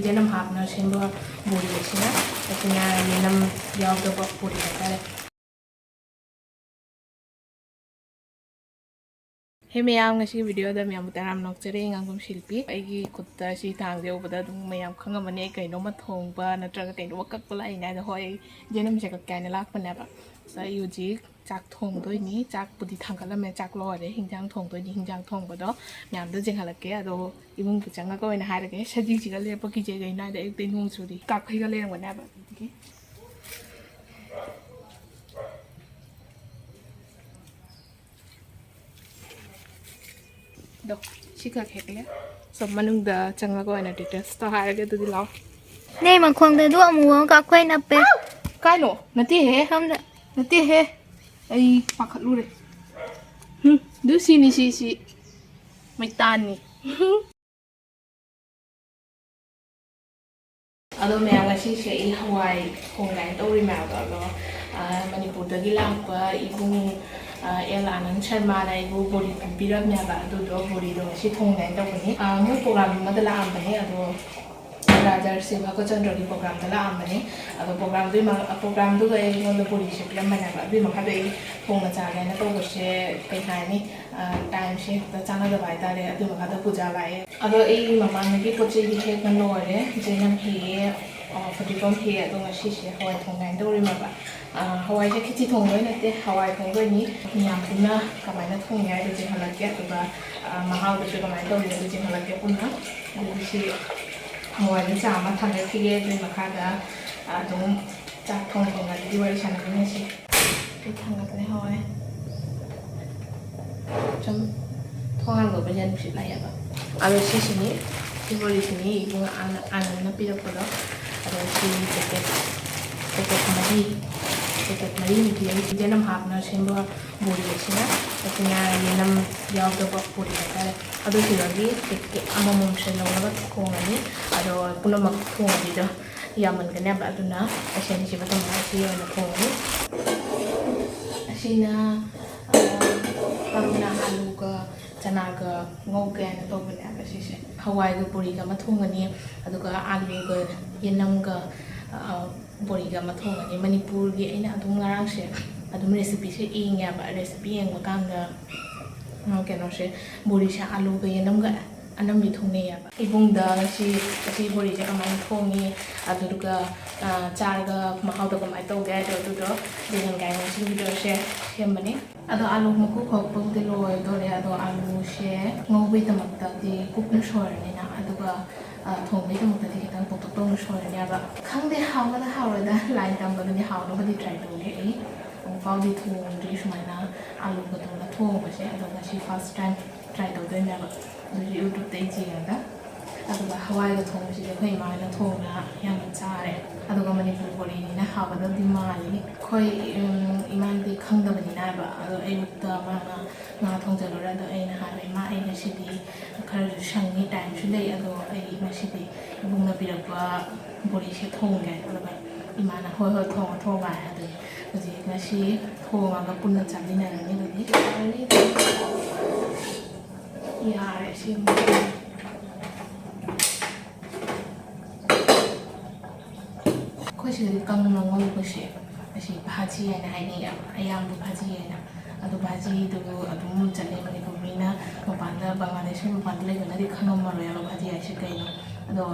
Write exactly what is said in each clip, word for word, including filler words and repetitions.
ꯌꯦꯅꯝ ꯍꯥꯞꯅ ꯁꯦꯝꯕ ꯕꯣꯔꯤ ꯑꯁꯤꯅ, ꯑꯁꯤꯅ ꯌꯦꯅꯝ ꯌꯥꯎꯗꯕ ꯕꯣꯔꯤ ꯍꯥꯏꯇꯥꯔꯦ꯫ ꯍꯦ ꯃꯌꯥꯝ, ꯉꯁꯤꯒꯤ ꯚꯤꯗꯤꯑꯣꯗ ꯃꯌꯥꯝꯕꯨ ꯇꯔꯥꯝꯅ ꯑꯣꯛꯆꯔꯤ꯫ ꯉꯥꯡꯐꯝ ꯁꯤꯜꯄꯤ꯫ ꯑꯩꯒꯤ ꯈꯨꯠꯇ ꯁꯤ ꯊꯥꯡꯁꯦ ꯎꯕꯗ ꯑꯗꯨꯝ ꯃꯌꯥꯝ ꯈꯪꯉꯝꯃꯅꯤ, ꯑꯩ ꯀꯩꯅꯣꯝꯃ ꯊꯣꯡꯕ ꯅꯠꯇ꯭ꯔꯒ ꯀꯩꯅꯣꯝꯃ ꯀꯛꯄ ꯂꯥꯛꯏꯅꯦ ꯍꯥꯏꯗꯣ꯫ ꯍꯣꯏ, ꯑꯩ ꯌꯦꯅꯝꯁꯦ ꯀꯛꯀꯦ ꯍꯥꯏꯅ ꯂꯥꯛꯄꯅꯦꯕ꯫ ꯑꯗ ꯑꯩ ꯍꯧꯖꯤꯛ ꯆꯥꯛ ꯊꯣꯡꯗꯣꯏꯅꯤ꯫ ꯆꯥꯛꯄꯨꯗꯤ ꯊꯥꯡꯒꯠꯂꯝꯃꯦ, ꯆꯥꯛ ꯂꯣꯏꯔꯦ꯫ ꯍꯤꯟꯖꯥꯡ ꯊꯣꯡꯗꯣꯏꯅꯤ꯫ ꯍꯤꯟꯖꯥꯡ ꯊꯣꯡꯕꯗꯣ ꯃꯌꯥꯝꯗꯣ ꯌꯦꯡꯍꯜꯂꯛꯀꯦ꯫ ꯑꯗꯣ ꯏꯃꯨꯡꯗ ꯆꯪꯉꯒ ꯑꯣꯏꯅ ꯍꯥꯏꯔꯒꯦ꯫ ꯁꯖꯤꯛꯁꯤꯒ ꯂꯦꯞꯄ ꯀꯤꯖꯩ, ꯀꯩꯅꯣ ꯍꯥꯏꯗꯤ ꯑꯌꯨꯛꯇꯩ ꯅꯣꯡ ꯆꯨꯔꯤ꯫ ꯀꯥꯐꯩꯒ ꯂꯩꯔꯝꯒꯅꯦꯕ ꯑꯗꯨꯗꯨꯒꯤ꯫ ꯑꯗꯣ ꯁꯤ ꯈꯛ ꯍꯦꯛꯂꯦ꯫ ꯁꯣꯝ ꯃꯅꯨꯡꯗ ꯆꯪꯉꯒ ꯑꯣꯏꯅ ꯗꯤꯇꯦꯜꯁꯇꯣ ꯍꯥꯏꯔꯒꯦ꯫ ꯑꯗꯨꯗꯤ ꯂꯥꯛꯑꯣ꯫ ꯅꯦ, ꯃꯈꯣꯡꯗ ꯑꯗꯨ ꯑꯃꯨꯕ ꯑꯃ ꯀꯥꯞꯈꯩ ꯅꯞꯄꯦ꯫ ꯀꯥꯏꯅꯣ? ꯅꯠꯇꯦꯍꯦ꯫ ꯁꯣꯝꯗ꯫ ꯅꯠꯇꯦꯍꯦ꯫ ꯑꯩ ꯄꯥꯈꯠꯂꯨꯔꯦ꯫ ꯍꯨꯝ, ꯑꯗꯨ ꯁꯤꯅꯤ, ꯁꯤ, ꯁꯤ꯫ ꯃꯩꯇꯥꯟꯅꯤ꯫ ꯑꯗꯣ ꯃꯌꯥꯝ, ꯉꯁꯤꯁꯦ ꯑꯩ ꯍꯋꯥꯏ ꯊꯣꯡꯒꯥꯏꯅ ꯇꯧꯔꯤ ꯃꯌꯥꯝꯗꯣ꯫ ꯑꯗꯣ, ꯑ, ꯃꯅꯤꯄꯨꯔꯗꯒꯤ ꯂꯥꯛꯄ ꯏꯕꯨꯡ, ꯑ, ꯑꯦꯜ ꯑꯥꯅꯟ ꯁꯔꯃꯥꯅ ꯑꯩꯕꯨ ꯕꯣꯔꯤ ꯄꯤꯕꯤꯔꯝꯃꯦꯕ꯫ ꯑꯗꯨꯗꯣ ꯕꯣꯔꯤꯗꯣ ꯉꯁꯤ ꯊꯣꯡꯒꯥꯏꯅ ꯇꯧꯕꯅꯤ꯫ ꯑ, ꯃꯣꯏ ꯄ꯭ꯔꯣꯒ꯭ꯔꯥꯝ ꯑꯃꯗ ꯂꯥꯛꯑꯝꯕꯅꯦ꯫ ꯑꯗꯣ ꯔꯥꯖꯥ ꯁꯤꯕ ꯀꯆꯟꯗ꯭ꯔꯒꯤ ꯄ꯭ꯔꯣꯒ꯭ꯔꯥꯝꯗ ꯂꯥꯛꯑꯝꯕꯅꯦ꯫ ꯑꯗꯣ ꯄ꯭ꯔꯣꯒ꯭ꯔꯥꯝꯗꯨꯒꯤ ꯃ-, ꯄ꯭ꯔꯣꯒ꯭ꯔꯥꯝꯗꯨꯒ ꯑꯩꯉꯣꯟꯗ ꯕꯣꯔꯤꯁꯦ ꯄꯤꯔꯝꯕꯅꯦꯕ꯫ ꯑꯗꯨꯒꯤ ꯃꯈꯥꯗ ꯑꯩ ꯊꯣꯡꯅ ꯆꯥꯒꯦꯅ ꯇꯧꯕꯁꯦ, ꯀꯩ ꯍꯥꯏꯅꯤ, ꯑ, ꯇꯥꯏꯝꯁꯦ ꯍꯦꯛꯇ ꯆꯥꯟꯅꯗꯕ ꯍꯥꯏꯇꯥꯔꯦ꯫ ꯑꯗꯨꯒꯤ ꯃꯈꯥꯗ ꯄꯨꯖꯥ ꯂꯥꯛꯑꯦ꯫ ꯑꯗꯣ ꯑꯩ ꯃꯄꯥꯟꯗꯒꯤ ꯄꯣꯠ ꯆꯩꯗꯤ ꯍꯦꯛꯄ ꯂꯣꯏꯔꯦ꯫ ꯖꯦꯅꯝ ꯍꯦꯛꯑꯦ, ꯑ, ꯐꯗꯤꯒꯣꯝ ꯍꯦꯛꯑꯦ꯫ ꯑꯗꯣ ꯉꯁꯤꯁꯦ ꯍꯋꯥꯏ ꯊꯣꯡꯒꯥꯏꯅ ꯇꯧꯔꯤꯃꯕ꯫ ꯑ, ꯍꯋꯥꯏꯁꯦ ꯈꯦꯆꯤ ꯊꯣꯡꯗꯣꯏ ꯅꯠꯇꯦ, ꯍꯋꯥꯏ ꯊꯣꯡꯗꯣꯏꯅꯤ꯫ ꯃꯌꯥꯝ ꯄꯨꯟꯅ ꯀꯃꯥꯏꯅ ꯊꯣꯡꯉꯦ ꯍꯥꯏꯗꯣ ꯌꯦꯡꯍꯜꯂꯛꯀꯦ꯫ ꯑꯗꯨꯒ, ꯑ, ꯃꯍꯥꯎꯗꯨꯁꯨ ꯀꯃꯥꯏꯅ ꯇꯧꯒꯦ ꯍꯥꯏꯗꯣ ꯌꯦꯡꯍꯜꯂꯛꯀꯦ ꯄꯨꯟꯅ꯫ ꯑꯗꯨꯗꯤ ꯁꯤ ꯍꯋꯥꯏꯗꯣ ꯆꯥꯝꯃ ꯊꯥꯡꯒꯠꯈꯤꯒꯦ꯫ ꯑꯗꯨꯒꯤ ꯃꯈꯥꯗ, ꯑ, ꯑꯗꯨꯝ ꯆꯥꯛ ꯊꯣꯡ ꯊꯣꯡꯅꯗꯨꯒꯤ ꯋꯥꯔꯤ ꯁꯥꯟꯅꯃꯤꯟꯅꯁꯤ꯫ ꯑꯩ ꯊꯥꯡꯒꯠꯂꯦ ꯍꯋꯥꯏ꯫ ꯁꯨꯝ ꯊꯣꯡ ꯍꯥꯡꯗꯣꯛꯄꯁꯦ ꯅꯨꯡꯁꯤꯠ ꯂꯥꯛꯑꯦꯕ꯫ ꯑꯗꯣ ꯁꯤꯁꯤꯅꯤ, ꯁꯤ ꯕꯣꯔꯤꯁꯤꯅꯤ ꯏꯕꯨꯡ ꯑꯥꯅ-, ꯑꯥꯅꯟꯗꯅ ꯄꯤꯔꯛꯄꯗꯣ꯫ ꯑꯗꯣ ꯁꯤ ꯄꯦꯀꯦꯠ, ꯄꯦꯀꯦꯠ ꯃꯔꯤ, ꯄꯦꯀꯦꯠ ꯃꯔꯤꯃꯨꯛꯇꯤ ꯂꯩ꯫ ꯌꯦꯅꯝ ꯍꯥꯞꯅ ꯁꯦꯝꯕ ꯕꯣꯔꯤ ꯑꯁꯤꯅ, ꯑꯁꯤꯅ ꯌꯦꯅꯝ ꯌꯥꯎꯗꯕ ꯕꯣꯔꯤ ꯍꯥꯏꯇꯥꯔꯦ꯫ ꯑꯗꯨ ꯁꯤꯗꯒꯤ ꯄꯦꯀꯦꯠ ꯑꯃꯃꯝꯁꯦ ꯂꯧꯔꯒ ꯊꯣꯡꯉꯅꯤ꯫ ꯑꯗꯣ ꯄꯨꯝꯅꯃꯛ ꯊꯣꯡꯕꯤꯗꯣ ꯌꯥꯝꯃꯟꯒꯅꯦꯕ, ꯑꯗꯨꯅ ꯑꯁꯤ ꯑꯅꯤꯁꯤꯃ ꯊꯝꯃꯒ ꯁꯤ ꯑꯣꯏꯅ ꯊꯣꯡꯉꯅꯤ꯫ ꯑꯁꯤꯅ, ꯑ, ꯇꯔꯨꯅ ꯑꯂꯨꯒ ꯆꯅꯥꯒ ꯉꯧꯒꯦ ꯍꯥꯏꯅ ꯇꯧꯕꯅꯦꯕ ꯁꯤꯁꯦ꯫ ꯍꯋꯥꯏꯒ ꯕꯣꯔꯤꯒ ꯑꯃ ꯊꯣꯡꯒꯅꯤ, ꯑꯗꯨꯒ ꯑꯂꯨꯒ ꯌꯦꯅꯝꯒ, ꯑ, ꯕꯣꯔꯤꯒ ꯑꯃ ꯊꯣꯡꯒꯅꯤ꯫ ꯃꯅꯤꯄꯨꯔꯒꯤ ꯑꯩꯅ ꯑꯗꯨꯝ ꯉꯔꯥꯡꯁꯦ ꯑꯗꯨꯝ recipeꯁꯦ ꯌꯦꯡꯉꯦꯕ꯫ Recipe ꯌꯦꯡꯕ ꯀꯥꯟꯗ, ꯑ, ꯀꯩꯅꯣꯁꯦ, ꯕꯣꯔꯤꯁꯦ ꯑꯂꯨꯒ ꯌꯦꯅꯝꯒ ꯑꯅꯝꯕꯤ ꯊꯣꯡꯅꯩꯌꯦꯕ꯫ ꯏꯕꯨꯡꯗ ꯉꯁꯤ ꯑꯁꯤ ꯕꯣꯔꯤꯁꯦ ꯀꯃꯥꯏꯅ ꯊꯣꯡꯉꯤ, ꯑꯗꯨꯗꯨꯒ, ꯑ, ꯆꯥꯔꯒ ꯃꯍꯥꯎꯗꯣ ꯀꯃꯥꯏꯅ ꯇꯧꯒꯦ ꯍꯥꯏꯗꯣ, ꯑꯗꯨꯗꯣ ꯌꯦꯡꯍꯟꯒꯦ ꯍꯥꯏꯅ ꯉꯁꯤ videoꯁꯦ ꯁꯦꯝꯕꯅꯤ꯫ ꯑꯗꯣ ꯑꯥꯂꯨ ꯃꯀꯨ ꯈꯣꯛꯄꯕꯨꯗꯤ ꯂꯣꯏꯗꯣꯔꯦ꯫ ꯑꯗꯣ ꯑꯥꯂꯨꯁꯦ ꯉꯧꯕꯩꯗꯃꯛꯇꯗꯤ ꯀꯨꯞꯅ ꯁꯣꯏꯔꯅꯤꯅ, ꯑꯗꯨꯒ, ꯑ, ꯊꯣꯡꯕꯩꯗꯃꯛꯇꯗꯤ ꯈꯤꯇꯪ ꯄꯣꯞꯇꯛ ꯇꯧꯅ ꯁꯣꯏꯔꯅꯦꯕ꯫ ꯈꯪꯗꯦ, ꯍꯥꯎꯒꯗ ꯍꯥꯎꯔꯣꯏꯗ, line ꯇꯝꯕꯗꯨꯗꯤ ꯍꯥꯎꯅꯕꯗꯤ try ꯇꯧꯒꯦ ꯑꯩ꯫ ꯑꯃꯨꯛꯐꯥꯎꯗꯤ ꯊꯣꯡꯗ꯭ꯔꯤ ꯁꯨꯃꯥꯏꯅ ꯑꯥꯂꯨꯒ ꯇꯧꯔꯒ ꯊꯣꯡꯕꯁꯦ, ꯑꯗꯣ ꯉꯁꯤ first time try ꯇꯧꯗꯣꯏꯅꯦꯕ꯫ ꯑꯗꯨꯁꯨ YouTubeꯇ ꯌꯦꯡꯉꯒ꯫ ꯑꯗꯨꯒ ꯍꯋꯥꯏꯒ ꯊꯣꯡꯕꯁꯤꯗꯤ ꯑꯩꯈꯣꯏ ꯏꯃꯥ ꯍꯣꯏꯅ ꯊꯣꯡꯅ ꯑꯌꯥꯝꯕ ꯆꯥꯔꯦ꯫ ꯑꯗꯨꯒ ꯃꯅꯤꯄꯨꯔ ꯕꯣꯔꯤꯅꯤꯅ ꯍꯥꯎꯒꯗꯕꯗꯤ ꯃꯥꯜꯂꯤ꯫ ꯑꯩꯈꯣꯏ, ꯎꯝ, ꯏꯃꯥꯅꯗꯤ ꯈꯪꯗꯕꯅꯤꯅ ꯍꯥꯏꯕ꯫ ꯑꯗꯣ ꯑꯌꯨꯛꯇ ꯃꯥꯅ ꯉꯥ ꯊꯣꯡꯖꯜꯂꯨꯔꯦ꯫ ꯑꯗꯣ ꯑꯩꯅ ꯍꯥꯏꯕ, "ꯏꯃꯥ, ꯑꯩ ꯉꯁꯤꯗꯤ ꯈꯔꯁꯨ ꯁꯪꯉꯤ, timeꯁꯨ ꯂꯩ, ꯑꯗꯣ ꯑꯩ ꯉꯁꯤꯗꯤ ꯏꯕꯨꯡꯅ ꯄꯤꯔꯛꯄ ꯕꯣꯔꯤꯁꯦ ꯊꯣꯡꯒꯦ"꯫ ꯑꯗꯨꯒ ꯏꯃꯥꯅ, "ꯍꯣꯏ, ꯍꯣꯏ, ꯊꯣꯡꯉꯣ, ꯊꯣꯡꯉꯣ" ꯍꯥꯏ꯫ ꯑꯗꯨꯒꯤ ꯍꯧꯖꯤꯛ ꯉꯁꯤ ꯊꯣꯡꯉꯒ ꯄꯨꯟꯅ ꯆꯥꯃꯤꯟꯅꯔꯅꯤ꯫ ꯑꯗꯨꯗꯤ ꯌꯥꯔꯦ, ꯁꯤ ꯑꯃꯨꯛ꯫ ꯑꯩꯈꯣꯏ ꯁꯤꯗꯗꯤ ꯀꯪꯅ ꯉꯧꯕꯁꯦ ꯑꯁꯤ ꯚꯥꯖꯤ ꯍꯥꯏꯅ ꯍꯥꯏꯅꯩꯌꯦꯕ, ꯑꯌꯥꯝꯕ ꯚꯥꯖꯤ ꯍꯥꯏꯅ꯫ ꯑꯗꯣ ꯚꯥꯖꯤꯗꯨ ꯑꯗꯨꯝ ꯆꯠꯂꯦ ꯃꯅꯤꯄꯨꯔ ꯃꯤꯅ꯫ ꯃꯄꯥꯟꯗ, ꯕꯪꯒ꯭ꯂꯥꯗꯦꯁꯀꯤ ꯃꯄꯥꯟꯗ ꯂꯩꯕꯅꯗꯤ ꯈꯪꯉꯝꯃꯔꯣꯏꯕ ꯚꯥꯖꯤ ꯍꯥꯏꯁꯦ ꯀꯩꯅꯣ꯫ ꯑꯗꯣ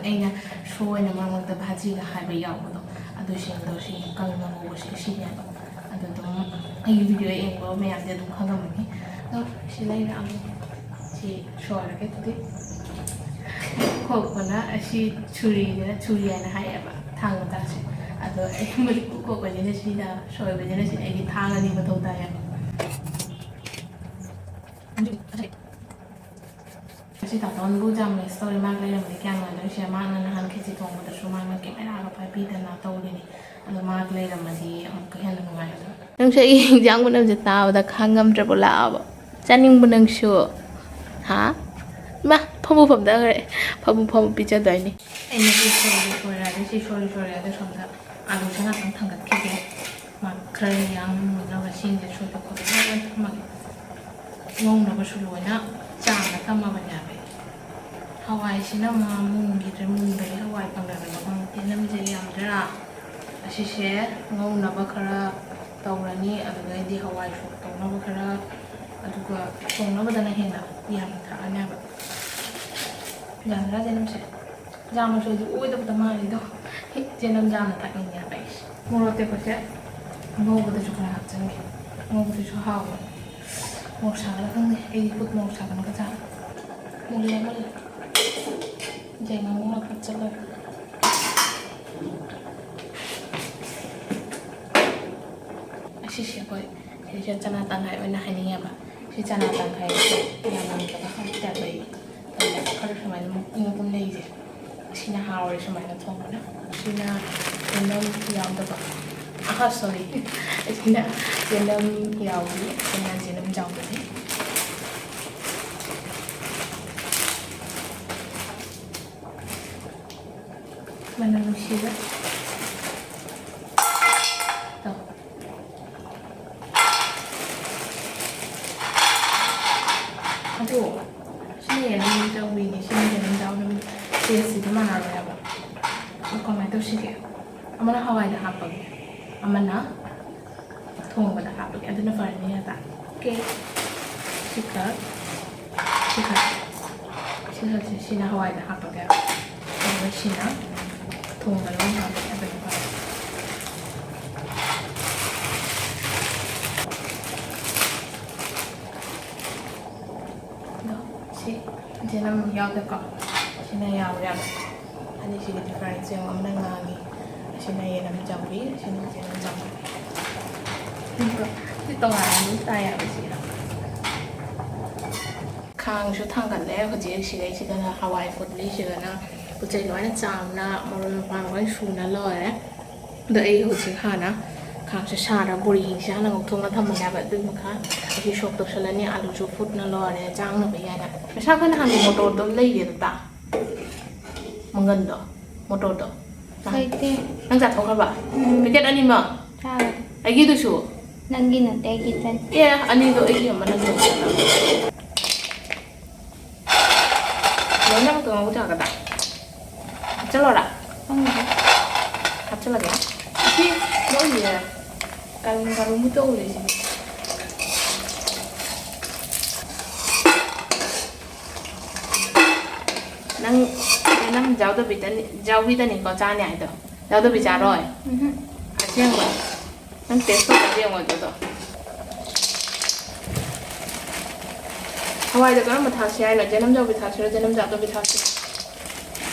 ꯑꯩꯅ ꯁꯣꯏꯅ ꯃꯔꯛ ꯃꯔꯛꯇ ꯚꯥꯖꯤꯒ ꯍꯥꯏꯕ ꯌꯥꯎꯕꯗꯣ, ꯑꯗꯨꯁꯤꯡꯗꯣ ꯁꯤ ꯀꯪꯅ ꯉꯧꯕꯁꯦ ꯁꯤꯅꯦꯕ꯫ ꯑꯗꯨ ꯑꯗꯨꯝ ꯑꯩꯒꯤ video ꯌꯦꯡꯕ ꯃꯌꯥꯝꯗꯤ ꯑꯗꯨꯝ ꯈꯪꯉꯝꯃꯅꯤ꯫ ꯑꯗꯣ ꯁꯤ ꯂꯩꯔꯛꯑꯒꯦ꯫ ꯁꯤ ꯁꯣꯏꯔꯒꯦ ꯑꯗꯨꯗꯤ꯫ ꯈꯣꯛꯄꯅ ꯑꯁꯤ ꯁꯨꯔꯤꯅ, ꯁꯨꯔꯤ ꯍꯥꯏꯅ ꯍꯥꯏꯌꯦꯕ, ꯊꯥꯡ ꯃꯆꯥꯁꯦ꯫ ꯑꯗꯣ ꯑꯩ ꯃꯔꯤꯀꯨ ꯈꯣꯛꯄꯁꯤꯅ ꯁꯤꯅ, ꯁꯣꯏꯕꯁꯤꯅ ꯁꯤꯅ꯫ ꯑꯩꯒꯤ ꯊꯥꯡ ꯑꯅꯤ ꯃꯊꯧ ꯇꯥꯏꯌꯦꯕ꯫ ꯉꯁꯤ ꯇꯥꯇꯣꯟꯕꯨ ꯌꯥꯝ miss ꯇꯧꯔꯦ꯫ ꯃꯥꯒ ꯂꯩꯔꯝꯃꯗꯤ ꯀꯌꯥꯝ ꯅꯨꯡꯉꯥꯏꯗꯣꯏꯅꯣ꯫ ꯁꯤꯗ ꯃꯥꯅ ꯅꯍꯥꯟ ꯈꯦꯆꯤ ꯊꯣꯡꯕꯗꯁꯨ ꯃꯥꯅ cameraꯒ ꯄꯥꯏꯕꯤꯗꯅ ꯇꯧꯔꯤꯅꯤ꯫ ꯑꯗꯣ ꯃꯥꯒ ꯂꯩꯔꯝꯃꯗꯤ ꯑꯃꯨꯛꯀ ꯍꯦꯟꯅ ꯅꯨꯡꯉꯥꯏꯒꯗꯕ꯫ ꯅꯪꯁꯨ ꯑꯩꯒꯤ ꯍꯤꯟꯖꯥꯡ ꯃꯅꯝꯁꯦ ꯇꯥꯕꯗ ꯈꯥꯡꯉꯝꯗ꯭ꯔꯕꯣ? ꯂꯥꯛꯑꯕ? ꯆꯥꯅꯤꯡꯕ ꯅꯪꯁꯨ? ꯍꯥ? ꯏꯃꯥ, ꯐꯃꯨ ꯐꯝꯗꯈ꯭ꯔꯦ꯫ ꯐꯃꯨ ꯐꯝ ꯄꯤꯖꯗꯣꯏꯅꯤ꯫ ꯑꯩꯅ ꯁꯤ ꯁꯣꯏꯔꯦ, ꯁꯣꯏꯔꯦ, ꯑꯗꯩ ꯁꯤ ꯁꯣꯏꯔꯦ, ꯁꯣꯏꯔꯦ, ꯑꯗꯩ ꯁꯣꯝꯗ ꯑꯥꯂꯨꯁꯦ ꯉꯥꯛꯇꯪ ꯊꯥꯡꯒꯠꯈꯤꯒꯦ꯫ ꯃꯥ ꯈꯔ ꯌꯥꯝ ꯃꯨꯟꯅꯕ ꯁꯤꯡꯁꯦ ꯁꯣꯏꯕ ꯈꯣꯠꯄ ꯂꯣꯏ ꯊꯝꯃꯒꯦ꯫ ꯉꯧꯅꯕꯁꯨ ꯂꯣꯏꯅ ꯆꯥꯝꯃ ꯊꯝꯃꯕꯅꯦꯕ꯫ ꯍꯋꯥꯏꯁꯤꯅ ꯑꯃ ꯃꯨꯟꯈꯤꯗ꯭ꯔꯦ, ꯃꯨꯟꯕꯒꯤ ꯍꯋꯥꯏ ꯐꯪꯗꯗꯅ ꯈꯪꯗꯦ꯫ ꯆꯦꯅꯝꯁꯦ ꯌꯥꯝꯗ꯭ꯔꯥ? ꯑꯁꯤꯁꯦ ꯉꯧꯅꯕ ꯈꯔ ꯇꯧꯔꯅꯤ, ꯑꯗꯨꯗꯩꯗꯤ ꯍꯋꯥꯏ ꯁꯣꯛ ꯇꯧꯅꯕ ꯈꯔ, ꯑꯗꯨꯒ ꯊꯣꯡꯅꯕꯗꯅ ꯍꯦꯟꯅ ꯌꯥꯝꯅ ꯊꯥꯛꯑꯅꯦꯕ꯫ ꯌꯥꯝꯗ꯭ꯔꯥ ꯆꯦꯅꯝꯁꯦ? ꯌꯥꯝꯅꯁꯨ ꯑꯩꯗꯤ ꯑꯣꯏꯗꯕꯗ ꯃꯥꯜꯂꯤꯗꯣ꯫ ꯍꯦꯛ ꯆꯦꯅꯝ ꯌꯥꯝꯅ ꯊꯥꯛꯅꯤꯡꯉꯦ ꯍꯥꯏꯕ ꯑꯩꯁꯦ꯫ ꯃꯣꯔꯣꯛ ꯑꯇꯦꯛꯄꯁꯦ ꯉꯧꯕꯗꯁꯨ ꯈꯔ ꯍꯥꯞꯆꯤꯟꯒꯦ꯫ ꯉꯧꯕꯗꯁꯨ ꯍꯥꯎꯕꯅꯦ꯫ ꯃꯣꯔꯣꯛ ꯁꯥꯒꯠꯂ ꯈꯪꯗꯦ꯫ ꯑꯩꯗꯤ ꯈꯨꯠ ꯃꯣꯔꯣꯛ ꯁꯥꯒꯟꯒ ꯆꯥꯔꯦ꯫ ꯃꯨꯜꯂꯦ, ꯃꯨꯜꯂꯦ꯫ ꯌꯦꯡꯉꯣ, ꯃꯣꯔꯣꯛ ꯍꯥꯞꯆꯤꯜꯂꯒ꯫ ꯑꯁꯤꯁꯦ ꯑꯩꯈꯣꯏ ꯁꯤꯁꯦ ꯆꯅꯥ ꯇꯪꯈꯥꯏ ꯑꯣꯏꯅ ꯍꯥꯏꯅꯤꯡꯉꯦꯕ꯫ ꯁꯤ ꯆꯅꯥ ꯇꯪꯈꯥꯏꯁꯦ ꯌꯥꯝꯃꯟꯗꯕ ꯍꯥꯏꯇꯥꯔꯦ꯫ ꯑꯩ ꯈꯔ ꯁꯨꯃꯥꯏꯅ ꯃꯄꯨꯝ ꯃꯄꯨꯝ ꯂꯩꯁꯦ꯫ ꯑꯁꯤꯅ ꯍꯥꯎꯔꯦ ꯁꯨꯃꯥꯏꯅ ꯊꯣꯡꯕꯅ꯫ ꯑꯁꯤꯅ ꯆꯦꯅꯝ ꯌꯥꯎꯗꯕ꯫ ꯑꯍ, sorry꯫ ꯑꯁꯤꯅ ꯆꯦꯅꯝ ꯌꯥꯎꯕꯤ, ꯑꯁꯤꯅ ꯆꯦꯅꯝ ꯌꯥꯎꯗꯕꯤ꯫ ꯃꯅꯝ ꯅꯨꯡꯁꯤꯕ꯫ ꯇꯧ꯫ ꯑꯗꯣ ꯁꯤꯅ ꯌꯦꯔꯨꯝ ꯆꯧꯕꯤꯅꯦ, ꯁꯤꯅ ꯌꯦꯔꯨꯝ ꯆꯧꯕꯤ꯫ Taste ꯁꯤꯗꯤ ꯃꯥꯟꯅꯔꯣꯏ ꯍꯥꯏꯕ꯫ ꯑꯗꯣ ꯀꯃꯥꯏꯅ ꯇꯧꯁꯤꯒꯦ? ꯑꯃꯅ ꯍꯋꯥꯏꯗ ꯍꯥꯞꯄꯒꯦ, ꯑꯃꯅ ꯊꯣꯡꯕꯗ ꯍꯥꯞꯄꯒꯦ, ꯑꯗꯨꯅ ꯐꯔꯅꯤ ꯅꯠꯇ꯭ꯔꯥ? ꯑꯣꯀꯦ꯫ ꯁꯤꯈꯛ, ꯁꯤꯈꯛ, ꯁꯤꯈꯛꯁꯦ ꯁꯤꯅ ꯍꯋꯥꯏꯗ ꯍꯥꯞꯄꯒꯦ, ꯑꯗꯨꯒ ꯁꯤꯅ ꯊꯣꯡꯕꯗ ꯑꯣꯏꯅ ꯍꯥꯞꯄꯒꯦ, ꯑꯗꯨꯅ ꯐꯔꯦ꯫ ꯑꯗꯣ ꯁꯤ ꯆꯦꯅꯝ ꯌꯥꯎꯗꯦꯀꯣ, ꯁꯤꯅ ꯌꯥꯎꯔꯦꯕ꯫ ꯑꯅꯤꯁꯤꯒꯤ difference ꯌꯦꯡꯉꯣ, ꯑꯃꯅ ꯉꯥꯡꯉꯤ, ꯑꯁꯤꯅ ꯌꯦꯅꯝ ꯆꯥꯎꯕꯤ, ꯑꯁꯤꯅ ꯆꯦꯅꯝ ꯆꯥꯎꯕꯤ꯫ ꯁꯤ ꯇꯣꯉꯥꯟꯅ ꯑꯗꯨꯝ ꯆꯥꯏ ꯍꯥꯏꯕ ꯁꯤꯒ꯫ ꯈꯥꯡꯁꯨ ꯊꯥꯡꯒꯠꯂꯦ ꯍꯧꯖꯤꯛ꯫ ꯁꯤꯗꯩꯁꯤꯗꯅ ꯍꯋꯥꯏ ꯐꯨꯠꯂꯤ, ꯁꯤꯗꯅ ꯄꯣꯠ ꯆꯩ ꯂꯣꯏꯅ ꯆꯥꯝꯅ, ꯃꯔꯣꯏ ꯃꯄꯥꯡ ꯂꯣꯏ ꯁꯨꯅ ꯂꯣꯏꯔꯦ꯫ ꯑꯗꯣ ꯑꯩ ꯍꯧꯖꯤꯛ ꯍꯥꯟꯅ ꯈꯥꯡꯁꯦ ꯁꯥꯔ ꯕꯣꯔꯤꯁꯦ ꯍꯥꯟꯅ ꯉꯧꯊꯣꯛꯅ ꯊꯝꯃꯅꯦꯕ꯫ ꯑꯗꯨꯒꯤ ꯃꯈꯥ ꯑꯁꯤ ꯁꯣꯛ ꯇꯧꯁꯜꯂꯅꯤ, ꯑꯂꯨꯁꯨ ꯐꯨꯠꯅ ꯂꯣꯏꯔꯦ ꯆꯥꯡꯅꯕ ꯌꯥꯏꯅ꯫ ꯃꯁꯥ ꯑꯩꯈꯣꯏꯅ ꯍꯥꯟꯅ ꯃꯣꯇꯣꯔꯗꯣ ꯂꯩꯌꯦꯗ ꯇꯥ꯫ ꯃꯪꯒꯟꯗꯣ, ꯃꯣꯇꯣꯔꯗꯣ꯫ ꯅꯪ, ꯂꯩꯇꯦ꯫ ꯅꯪ ꯆꯥꯊꯣꯛꯈ꯭ꯔꯕ? ꯎꯝ꯫ Packet ꯑꯅꯤꯃꯛ? ꯆꯥꯔꯦ꯫ ꯑꯩꯒꯤꯗꯨꯁꯨ? ꯅꯪꯒꯤ ꯅꯠꯇꯦ, ꯑꯩꯒꯤ ꯏꯆꯟ꯫ ꯑꯦ, ꯑꯅꯤꯗꯣ ꯑꯩꯒꯤ ꯑꯃ, ꯅꯪꯒꯤ ꯑꯃ꯫ ꯂꯣꯏꯅꯃꯛꯇ ꯉꯧꯕ ꯌꯥꯒꯗ꯭ꯔꯥ? ꯍꯥꯞꯆꯜꯂꯣꯔꯥ? ꯈꯪꯗꯦ꯫ ꯍꯥꯞꯆꯜꯂꯒꯦ꯫ ꯁꯤ ꯃꯣꯏꯁꯦ ꯀꯥꯔꯨꯝ ꯀꯥꯔꯨꯝꯕꯨ ꯇꯧꯔꯤꯁꯤꯗꯤ꯫ ꯅꯪ, ꯅꯪ ꯌꯥꯎꯗꯕꯤꯗꯅꯤ, ꯌꯥꯎꯕꯤꯗꯅꯤꯀꯣ ꯆꯥꯅꯤ ꯍꯥꯏꯗꯣ? ꯌꯥꯎꯗꯕꯤ ꯆꯥꯔꯣꯏ? ꯎꯝꯍꯨꯝ꯫ ꯑꯁꯦꯡꯕ? ꯅꯪ ꯇꯦꯁ ꯇꯧꯔꯒ ꯌꯦꯡꯉꯣ ꯑꯗꯨꯗꯣ꯫ ꯍꯋꯥꯏꯗ ꯀꯔꯝꯕ ꯊꯥꯛꯁꯤ ꯍꯥꯏꯅꯣ? ꯖꯦꯅꯝ ꯌꯥꯎꯕꯤ ꯊꯥꯛꯁꯤꯔꯣ, ꯖꯦꯅꯝ ꯌꯥꯎꯗꯕꯤ ꯊꯥꯛꯁꯤꯔꯣ?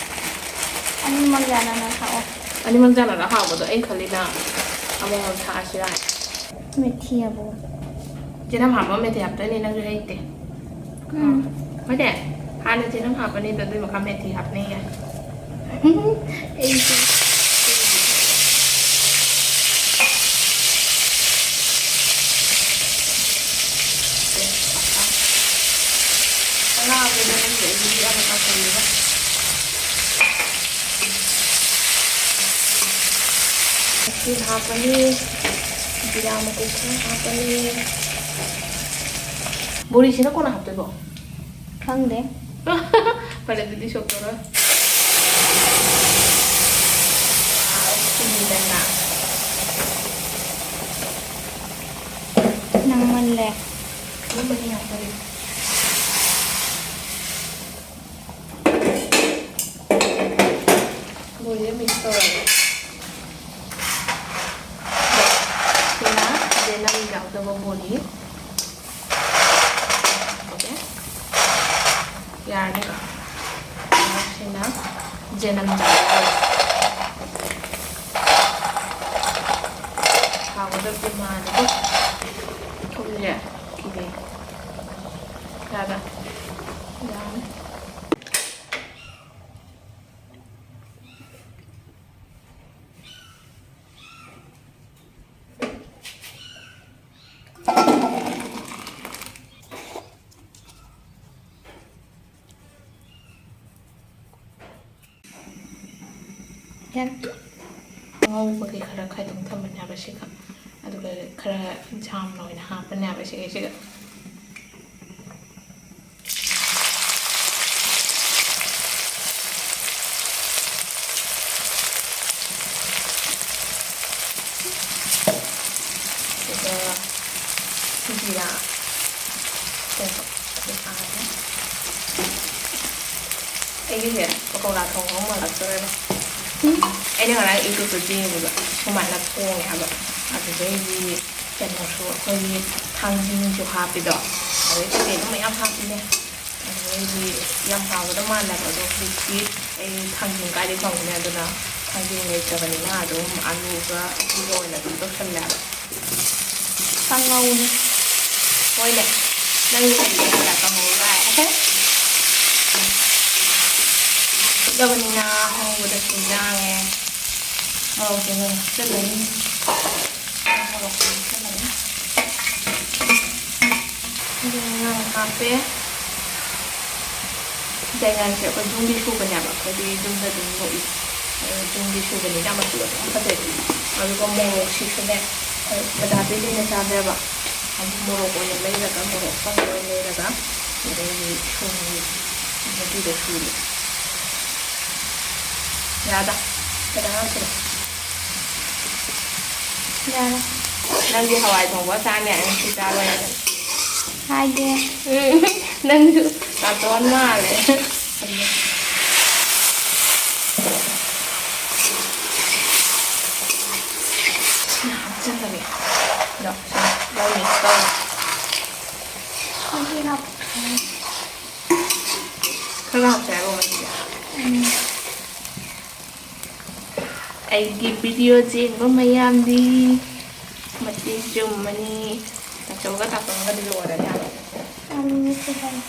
ꯑꯅꯤꯃꯛ ꯌꯥꯅꯅ ꯊꯥꯛꯑꯣ꯫ ꯑꯅꯤꯃꯛ ꯌꯥꯅꯔ ꯍꯥꯎꯕꯗꯣ ꯑꯩꯅ ꯈꯜꯂꯤꯅ ꯑꯃꯃꯝ ꯊꯥꯛꯑꯁꯤꯔꯥ ꯍꯥꯏ꯫ ꯃꯦꯊꯤ ꯍꯥꯞꯄꯣ꯫ ꯖꯦꯅꯝ ꯍꯥꯞꯄ ꯃꯦꯊꯤ ꯍꯥꯞꯇꯣꯏꯅꯤ, ꯅꯪꯁꯨ ꯍꯩꯇꯦ꯫ ꯎꯝ꯫ ꯍꯣꯏꯅꯦ, ꯍꯥꯟꯅ ꯖꯦꯅꯝ ꯍꯥꯞꯄꯅꯤꯗꯣ, ꯑꯗꯨꯏ ꯃꯈꯥ ꯃꯦꯊꯤ ꯍꯥꯞꯅꯩ ꯌꯥꯏ꯫ ꯑꯩꯁꯨ꯫ ꯀꯅꯥꯒꯤꯅꯣ ꯈꯪꯗꯦ, ꯑꯩꯒꯤꯗꯤ ꯌꯥꯝꯅ ꯀꯥꯁꯜꯂꯦꯕ꯫ ꯃꯆꯨ ꯍꯥꯞꯄꯅꯤ, ꯖꯤꯔꯥ ꯃꯆꯨ ꯈꯔ ꯍꯥꯞꯄꯅꯤ꯫ ꯕꯣꯔꯤꯁꯤꯅ ꯀꯣꯟꯅ ꯍꯥꯞꯇꯣꯏꯕꯣ? ꯈꯪꯗꯦ꯫ ꯐꯔꯦ, ꯑꯗꯨꯗꯤ ꯁꯣꯛꯇꯧꯔꯣꯏ꯫ ꯊꯨꯝꯗꯅ꯫ ꯅꯪꯃꯜꯂꯦ꯫ ꯊꯨꯝꯕꯅꯤ ꯌꯥꯝ ꯐꯔꯦ꯫ ꯕꯣꯔꯤꯗ ꯃꯤꯛꯁ ꯇꯧꯔꯒꯦ꯫ ꯁꯤꯅ ꯖꯦꯅꯝ ꯌꯥꯎꯗꯕ ꯕꯣꯔꯤ꯫ ꯑꯣꯀꯦ꯫ ꯌꯥꯔꯅꯤꯀꯣ? ꯁꯤꯅ ꯖꯦꯅꯝ ꯌꯥꯎꯗꯕ ꯕꯣꯔꯤ꯫ ꯍꯥꯎꯒꯗꯕꯗꯤ ꯃꯥꯜꯂꯦꯀꯣ꯫ ꯊꯨꯝꯁꯦ ꯈꯤꯗꯦ꯫ ꯌꯥꯕ꯭ꯔꯥ? ꯌꯥꯔꯅꯤ꯫ ꯌꯥꯔꯦ꯫ ꯑꯉꯧꯕꯒꯤ ꯈꯔ ꯈꯥꯏꯗꯣꯛ ꯊꯝꯕꯅꯦ ꯍꯥꯏꯕ ꯁꯤꯒ꯫ ꯑꯗꯨꯒ ꯈꯔ ꯌꯥꯝꯅ ꯑꯣꯏꯅ ꯍꯥꯞꯄꯅꯦꯕ ꯁꯤꯒꯤꯁꯤꯗ꯫ ꯑꯗꯨꯒ ꯖꯤꯔꯥ꯫ ꯑꯩꯒꯤꯁꯦ ꯄꯀꯧꯔꯥ ꯊꯣꯡꯕ ꯑꯃ ꯃꯥꯜꯂꯛꯇꯣꯔꯦꯕ꯫ ꯑꯩꯅ ꯉꯔꯥꯡ YouTube ꯌꯦꯡꯕꯗ ꯁꯨꯃꯥꯏꯅ ꯊꯣꯡꯉꯦ ꯍꯥꯏꯕ꯫ ꯑꯗꯨꯗꯩꯗꯤ ꯀꯩꯅꯣꯁꯨ, ꯑꯩꯈꯣꯏꯒꯤ ꯊꯥꯡꯖꯤꯡꯁꯨ ꯍꯥꯞꯄꯤꯗꯣ, ꯑꯗꯩ ꯀꯩꯀꯩꯅꯣ ꯃꯌꯥꯝ ꯍꯥꯞꯄꯤꯅꯦ꯫ ꯑꯗꯨꯗꯩꯗꯤ ꯌꯥꯝ ꯍꯥꯎꯒꯗꯕ ꯃꯥꯜꯂꯦꯕ꯫ ꯑꯗꯣ ꯍꯧꯖꯤꯛꯇꯤ ꯑꯩ ꯊꯥꯡꯖꯤꯡ ꯀꯥꯏꯗꯩ ꯐꯪꯒꯅꯤ? ꯑꯗꯨꯅ ꯊꯥꯡꯖꯤꯡ ꯂꯩꯇ꯭ꯔꯕꯅꯤꯅ ꯑꯗꯨꯝ ꯑꯂꯨꯒ ꯑꯗꯨꯒ ꯑꯣꯏꯅ ꯑꯗꯨꯝ ꯇꯧꯁꯜꯂꯦꯕ꯫ ꯀꯥꯡꯉꯧꯅꯤ꯫ ꯍꯣꯏꯅꯦ, ꯅꯪꯒꯤ ꯀꯔꯤ ꯀꯔꯤ ꯀꯥꯡꯉꯧ ꯆꯥꯏ? ꯐꯨꯠꯂꯕꯅꯤꯅ ꯑꯉꯧꯕꯗꯁꯨ ꯌꯥꯡꯉꯦ꯫ ꯃꯣꯔꯣꯛꯁꯦ ꯃꯣꯏ ꯍꯥꯞꯆꯤꯜꯂꯅꯤ꯫ ꯃꯣꯔꯣꯛꯁꯦ ꯍꯥꯞꯆꯤꯜꯂꯅꯤ꯫ ꯑꯗꯨꯒ ꯉꯥ ꯍꯥꯞꯄꯦ꯫ ꯌꯥꯏꯉꯪꯁꯦ ꯑꯩꯈꯣꯏ ꯌꯨꯝꯒꯤ ꯁꯨꯕꯅꯦꯕ, ꯑꯩꯈꯣꯏꯗꯤ ꯌꯨꯝꯗ ꯑꯗꯨꯝ ꯂꯣꯛꯏ꯫ ꯑꯗꯨ ꯌꯨꯝꯒꯤ ꯁꯨꯕꯅꯤꯅ ꯃꯆꯨ ꯑꯗꯨꯝ ꯐꯖꯩ꯫ ꯑꯗꯨꯒ ꯃꯣꯔꯣꯛꯁꯤꯁꯨꯅꯦ, ꯑꯩꯈꯣꯏ ꯕꯖꯥꯔꯗꯩ ꯂꯩꯅ ꯆꯥꯗꯦꯕ꯫ ꯍꯥꯏꯗꯤ ꯃꯣꯔꯣꯛ ꯑꯣꯏꯅ ꯂꯩꯔꯒ, ꯃꯣꯔꯣꯛ ꯑꯀꯪꯕ ꯑꯣꯏꯅ ꯂꯩꯔꯒ, ꯑꯗꯩꯗꯤ ꯁꯨꯔꯤ, ꯃꯗꯨꯗ ꯁꯨꯔꯤ꯫ ꯌꯥꯗ, ꯈꯤꯇꯪ ꯍꯥꯞꯈꯤꯔꯣ꯫ ꯌꯥꯔꯦ꯫ ꯅꯪꯗꯤ ꯍꯋꯥꯏ ꯊꯣꯡꯕ ꯆꯥꯅꯤ ꯍꯥꯏꯅ ꯁꯤ ꯆꯥꯔꯣꯏ ꯍꯥꯏꯗꯅ꯫ ꯍꯥꯏꯗꯦ꯫ ꯎꯝ, ꯅꯪꯁꯨ ꯅꯥꯇꯣꯟ ꯃꯥꯜꯂꯦ꯫ ꯍꯥꯞꯆꯤꯟꯗꯕꯤ꯫ ꯑꯗꯣ ꯁꯤ ꯂꯧ mix ꯇꯧꯔꯦ꯫ ꯃꯍꯤ ꯍꯥꯞ-, ꯈꯔ ꯍꯥꯞꯁꯦ ꯍꯥꯏꯕ ꯃꯍꯤꯁꯦ꯫ ꯎꯝ꯫ ꯑꯩꯒꯤ video ꯌꯦꯡꯕ ꯃꯌꯥꯝꯗꯤ ꯃꯇꯦꯡ ꯆꯨꯝꯃꯅꯤ꯫ ꯇꯥꯆꯧꯒ ꯇꯥꯇꯣꯟꯒꯗꯤ ꯂꯣꯏꯔꯅꯤ ꯍꯥꯏꯕ꯫ ꯌꯥꯝ ꯅꯨꯡꯁꯤꯕꯅꯦ꯫